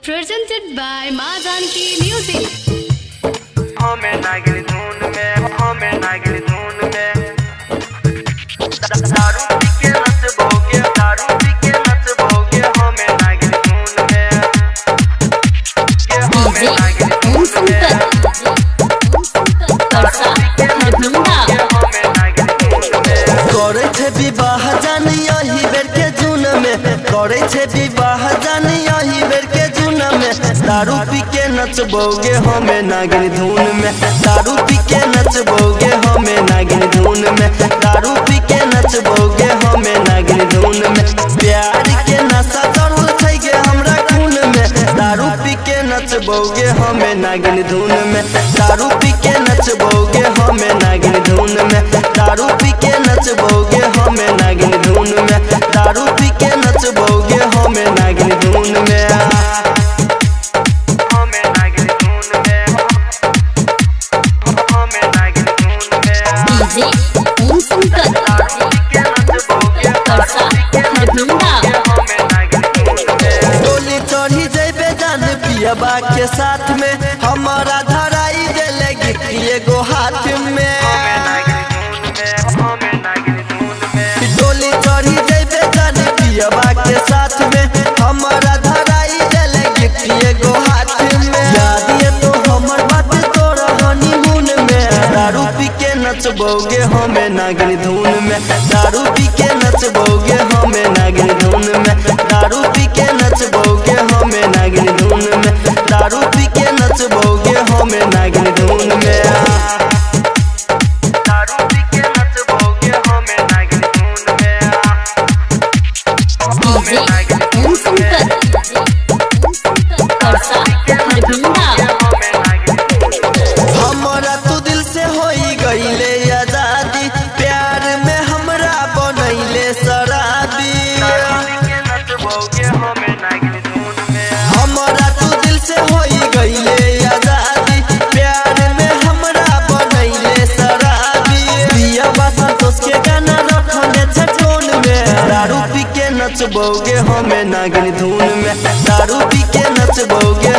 Presented by Ma Janki Music. हमें नागिन धुन में, हमें नागिन धुन में। दारू पी के नचबोगे, दारू पी के नचबोगे, हमें नागिन धुन में। हमें डीजे नागिन ओम धुन में। शंकर, परसा दरभंगा। हमें नागिन धुन में। करे छे विवाह जान यही बेर के जून में, करे छे विवाह जान यही बेर के जून में। दारू पी के नचबोगे हमें नागिन धुन में, दारू पी के नचबोगे हमें नागिन धुन में, दारू पी के नचबोगे हमें नागिन धुन में। प्यार के नशा चढ़ल छै गे हमरा खून में, दारू पी के नचबोगे हमें नागिन धुन में, दारू पी के नचबोगे हमें नागिन धुन में, दारू पी के नचबोगे हमें नागिन धुन में, दारू पी के नचबोगे हमें नागिन धुन में। हमें नागिन धुन में, हमें नागिन धुन में। डीजे ओम शंकर, परसा दरभंगा। हमें नागिन धुन में। डोली चढ़ी जैबे जान पियबा के साथ में, हमारा धराई देले गिफ्ट एगो हाथ में। हमें नागिन धुन में, हमें नागिन धुन में। डोली चढ़ी जैबे जान पियबा के साथ में, हमारा धराई देले गिफ्ट एगो हाथ में। याद ये तो हमर बात तोरा हनीमून में, दारू पी के नचबोगे हमें नागिन धुन में, दारू पी के नचबोगे हमें नागिन धुन में, दारू पी के नचबोगे हमें नागिन धुन में, दारू पी के नचबोगे हमें नागिन धुन में। दारू पी के नचबोगे हमें नागिन धुन में। डीजे ओम शंकर, परसा दरभंगा। हमें नागिन धुन में। हमरा तू दिल से होई गईले आजादी, प्यार में हमरा बनैले शराबी। दारू पी के नचबोगे हमें नागिन धुन में। हमरा तू दिल से होई गईले आजादी, प्यार में हमरा बनैले शराबी। पियबा संतोष के गाना रखने छे टोन में, दारू पी के नचबोगे हमें नागिन धुन में, दारू पी के नचबोगे।